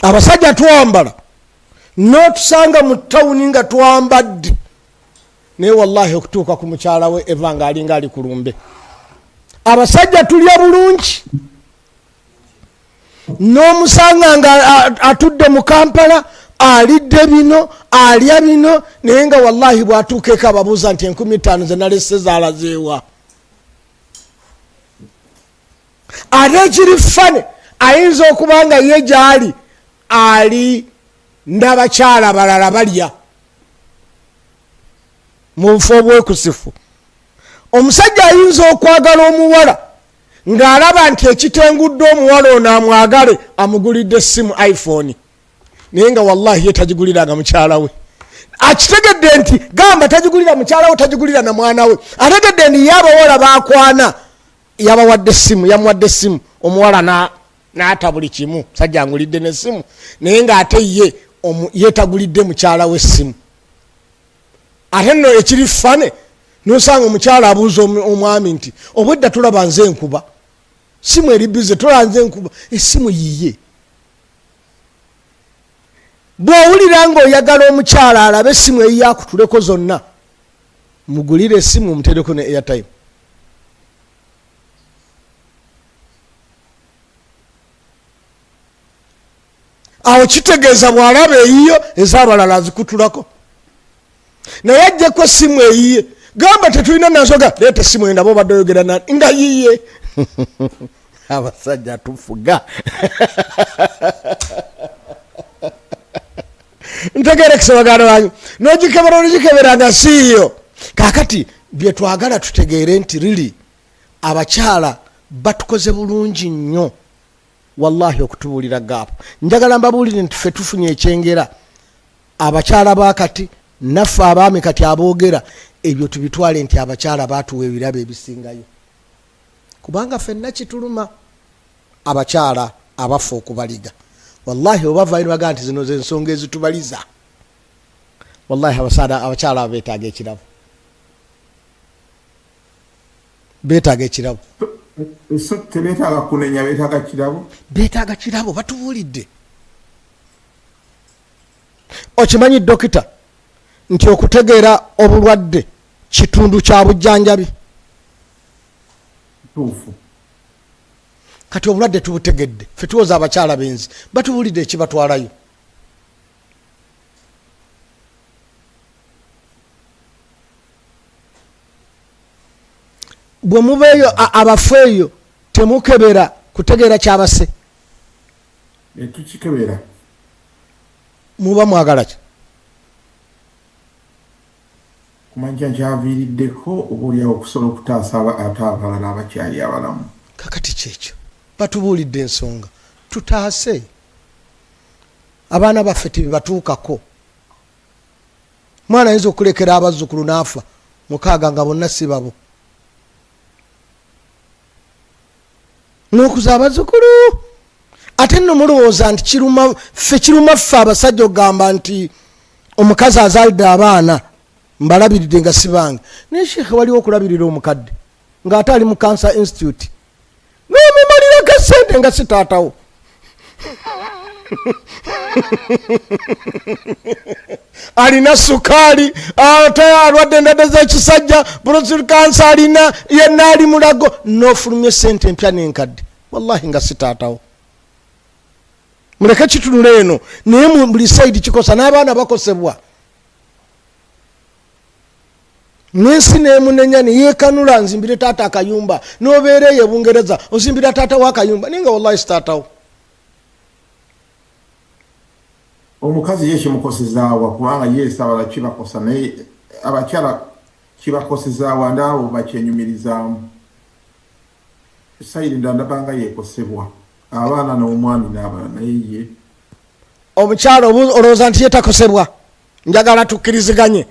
Abasajja twambala n'otusanga mu tawuni nga twambadde, naye wallahi okutuuka ku mukyala we Eva ng'alinga ali ku lumbe. Abasajja tulya bulungi n'omusanga nga atudde mu Kampala alidde bino alya bino, naye nga wallahi bw'atuuka eka ababuuza nti 5000 ze nalese zaalazeewa. Ate ekiri fane, ayinza okuba nga ye gyali ali n'abakyala balala balya mu bufo obwekusifu. Omusajja ayinza okwagala omuwala ng'alaba nti ekitengudde omuwala ono amwagale amugulidde essimu iPhone, naye nga wallahi ye tagiguliranga mukyala we. Akitegedde nti gamba tagigulira mukyala we, tagigulira na mwana we. Ategedde nti ye abawala bakwana yabawadde essimu, yamuwadde essimu, omuwala n'ata buli kimu, sajja angulidde n'essimu, naye ng'ate ye yeetagulidde mukyala we essimu. Ate nno ekiri fane, nosanga omukyala abuuza omwami nti obwedda tulaba nze nkuba simu eri bize, tulaba nze nkuba essimu yiye. Bw'owulira ng'oyagala omukyala alabe essimu eyiye akutuleko zonna, mugulire essimu omutereko ne airtime. Awo kitegeeza bw'alaba eyiyo ez'abalala azikutulako, naye ajjeko essimu eyiye. Gamba tetulina nansoga, leeta essimu endaba obadde oyogera na nga yiye. Abasajja tufuga. Ntegerekese baganda bange, n'ogikebera olugikebera nga siiyo. Kaakati bye twagala tutegeere nti rili abakyala batukoze bulungi nnyo wallahi okutubuulira gaapu. Njagala mbabuulire nti ffe tufunye ekyengera abakyala bakati, naffe abaami kati aboogera ebyo tubitwale nti abakyala batuwa ebirabo ebisingayo, kubanga ffenna kituluma abakyala abafa okubaliga. Wallahi obavayo nebagaa nti zino zensonga ezitubaliza. Wallahi abakyala abo beetaaga ekirabo, beetaaga ekirabo. So tebeetaaga kunenya, beetaaga kirabo. Beetaaga kirabo, batubuulidde. Okimanyi dokita nti okutegeera obulwadde kitundu kya bujjanjabi? Tuufu. Kati obulwadde tubutegedde, ffe tuwoza abakyala benzi, batubuulidde ekibatwalayo. Bwe mubeeyo abafu eyo temukebera kutegeera kyabase? Tukikebera. Muba mwagala ki? Kumanya kyaviiriddeko, oba oliawo okusobola okutaasa ate abalala abakyali abalamu. Kakati kyekyo, batubuulidde ensonga, tutaase abaana baffe tebibatuukako. Mwana ayinza okulekera abazzukulu n'afa mukaaga nga bonna si babo, n'okuza abazzukulu. Ate nno mulowooza nti kiruma ffe, kiruma ffe abasajja okugamba nti omukazi azaalidde abaana mbalabiridde nga si bange. Naye sheekhe, waliwo okulabirira omukadde ng'ate ali mu Cancer Institute n'omumalirako esente nga si taatawo. Alina sukaali, ate alwadde endwadde z'ekisajja, prostate cancer alina, yenna ali mulago, n'ofulumya esente empya n'enkadde, wallahi nga si taatawo. Muleke kitunula eno, naye mu buli saidi kikosa n'abaana bakosebwa n'ensi n'emunenya neyeekanula, nzimbire taata akayumba, n'obeera eyo ebungereza ozimbira taata w'akayumba, naye nga wallahi si taatawo. Omukazi ye kimukosezaawa? Kubanga ye abala kibakosa, naye abakyala kibakosezaawa? Ndaabo bakyenyumirizaamu sayiri ndandabanga yekosebwa abaana n'omwami n'abalala, naye ye Omukyala olowooza nti ye takosebwa? Njagala tukkiriziganye.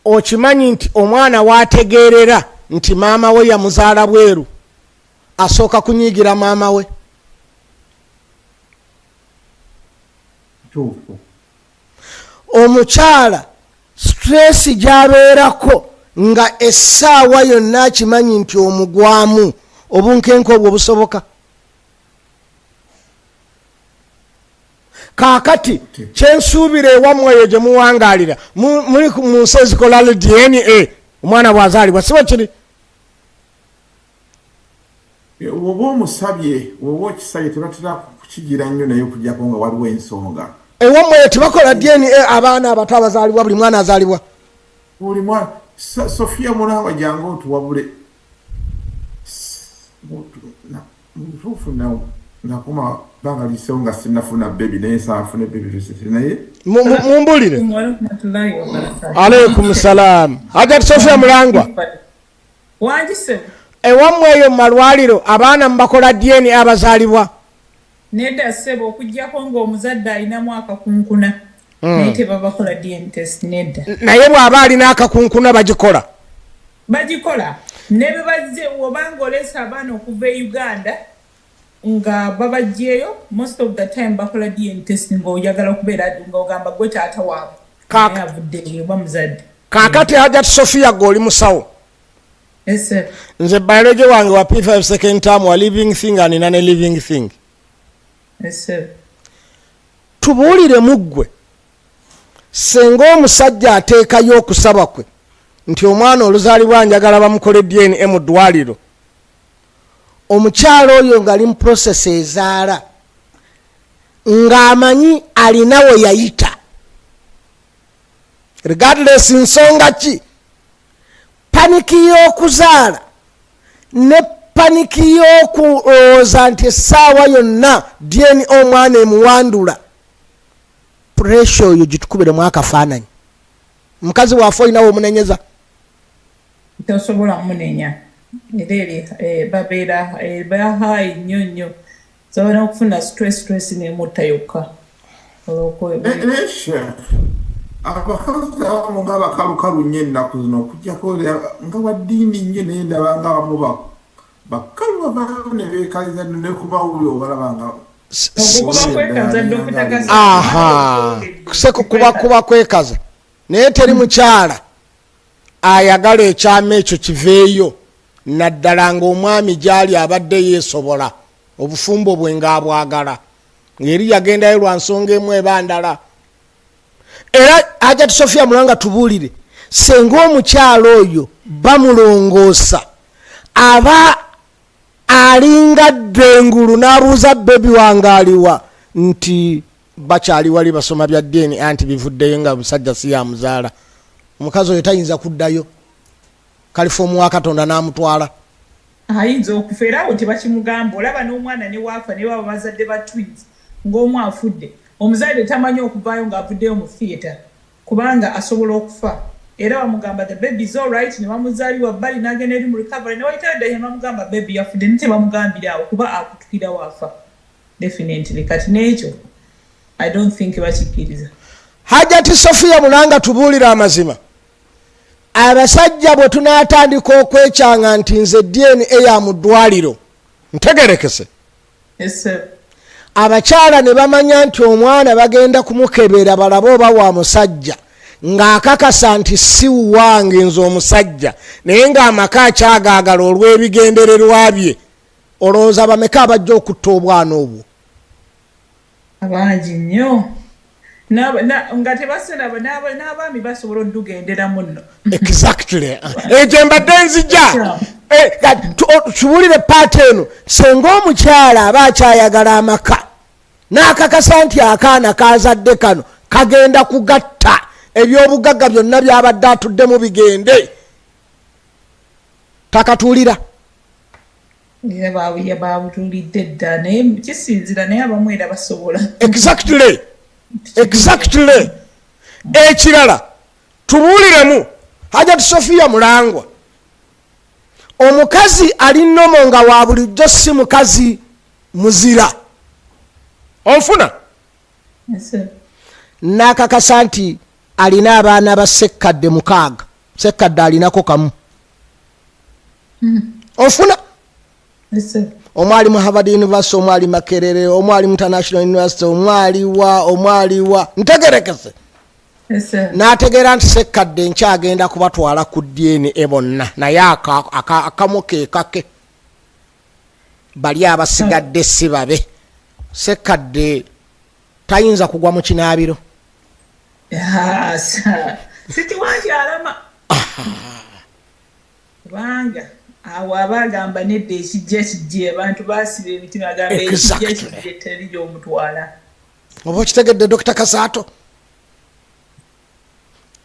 Okimanyi nti omwana waategeerera nti maama we yamuzaala bweru asooka kunyiigira maama we? Kituufu. Omukyala stress gy'abeerako nga essaawa yonna akimanyi nti omugwamu obunkenke obwo busoboka. Kaakati kyensuubira ewammwe eyo gye muwangaalira, muli mu nsi ezikola DNA omwana bw'azaalibwa, si bwe kiri? Woba omusabye, woba okisabye, tebatera kukigira nnyo, naye okujjako nga waliwo ensonga. Ewammwe eyo tebakola DNA abaana abato abazaalibwa, buli mwana azaalibwa? Buli mwana. Sofia Mulangwa, jangu otuwabule. Mubutuufu nakoma bbanga lisewo nga sinnafuna baby, naye nsaafune baby lusese naye. Mumbulire. Aleikum salam. Hajat Sofia Mulangwa. Wangise. Ewammwe eyo mu malwaliro abaana mubakola DNA abazaalibwa? Nedda ssebo, okuggyako ng'omuzadde alinamu akakunkuna, naye tebabakola DNA test, nedda. Naye bw'aba alina akakunkuna bagikola? Bagikola ne bwe bazze, obanga oleese abaana okuva e Uganda nga babajjeeyo, most of the time bakola DNA test ng'oyagala okubeera ng'ogamba gwe taata waabwe, naye avuddeeyo oba muzadde. Kaakati Hajat Sofia, gwe oli musawo. Yes, sir. Nze biology wange wa P5 second term wa living thing and non living thing. Yes, sir. Tubuulire muggwe, senga omusajja ateekayo okusaba kwe nti omwana oluzaalibwa njagala bamukole DNA mu ddwaliro, omukyalo oyo ng'ali mu process ezaala, ng'amanyi alina we yayita, regardless nsonga ki, panic y'okuzaala ne panic y'okulowooza nti essaawa yonna DNA omwana emuwandula, pressure oyo gitukubiremu akafaananyi, mukazi waafe olinawe omunenyeza? Tosobola munenya, era eri babeera ba high nnyo nnyo, sobola n'okufuna stress nemutta yokka. Naye Sheikh, abakazi abamu nga bakalukalu nnyo ennaku zino, okuggyako nga waddiini nnyo, naye ndaba nga abamu bakalu bavaayo ne beekaliza ne kubawuli obalaba nga Okuba kwekaza, Dokita Gasa. Aha, seko kuba kwekaza, naye teri mukyala ayagala ekyama ekyo kiveeyo, naddala ng'omwami gyali abadde yeesobola, obufumbo bwe ng'abwagala, ng'eri yagendayo lwa nsonga emu eba ndala. Era Hajat Sofia Mulanga, tubuulire, senga omukyala oyo bamulongoosa, aba alinga ddengulu n'abuuza baby wange aliwa, nti bakyali wali basoma bya ddiini, anti bivuddeyo nga musajja si yamuzaala, omukazi oyo tayinza kuddayo kalifoomu wa Katonda n'amutwala? Ayinza okufa, era awo tebakimugamba. Olaba n'omwana ne waafa, ne baba bazadde ba twins ng'omu afudde, omuzadde tamanyi okuvaayo ng'avuddeyo mu theatre kubanga asobola okufa. Era bamugamba the baby is alright, ne bamuzaaliwa bbali n'agenda eri mu recovery, ne wayitayo ddayo ne bamugamba baby yafudde, ne tebamugambira awo kuba akutukirawo afa definitely. Kati n'ekyo I don't think bakikkiriza. Hajati Sofia Mulanga, tubuulire amazima, abasajja bwe tunaatandika okwekyanga nti nze DNA ya mu ddwaliro ntegerekese, Yes, sir. abakyala ne bamanya nti omwana bagenda kumukebera balabe oba wa musajja, ng'akakasa nti si wange nze omusajja, naye ng'amaka akyagaagala olw'ebigendererwa bye, olowooza bameka abajja okutta obwana obwo? Abangi nnyo. Nga tebasenaba n'abaami basobola oddugenderamu nno. Exactly, ekyo mbadde nzija. Tubuulire part eno, senga omukyala aba akyayagala amaka n'akakasa nti akaana kazadde kano kagenda kugatta ebyobugagga byonna byabadde atuddemu bigende, takatuulira? Era babutuulidde dda, naye kisinzira, naye abamu era basobola. Exactly. Ekirala tubuuliremu, Hajat Sofia Mulangwa, omukazi ali normal nga wa bulijjo, si mukazi muzira, onfuna? Yes, sir. N'akakasa nti alina abaana ba sekkadde 6, sekkadde alinako kamu, onfuna? Yes, sir. Omu ali mu Harvard University, omu ali Makerere, omu ali mu International University, omu aliwa, omu aliwa, ntegerekese? Yes, sir. N'ategeera nti sekkadde nkyagenda kubatwala ku DNA bonna, naye akamu ke kake, bali abasigadde si babe. Sekkadde Tayinza kugwa mu kinaabiro. Sikiwa nti alama, kubanga awo aba agamba nedda, ekijja kijje. Abantu basiba emitima, agamba ekijja kijje, teri gyomutwala. Oba okitegedde, Dr Kasaato?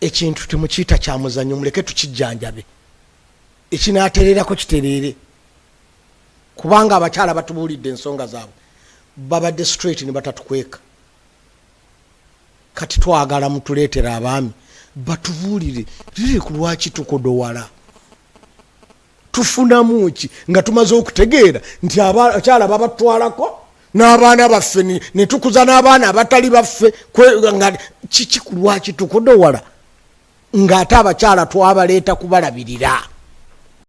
Ekintu temukiyita kyamuzannyo, muleke tukijjanjabe, ekinaatererako kitereere, kubanga abakyala batubuulidde ensonga zaabwe, babadde straight ne batatukweka. Kati twagala mutuleetera abaami batubuulire riri ku lwaki tukodowala, tufunamu ki nga tumaze okutegeera nti abakyala babatwalako n'abaana baffe, ne tukuza n'abaana abatali baffe. Nga kiki ku lwaki tukodowala ng'ate abakyala twabaleeta kubalabirira?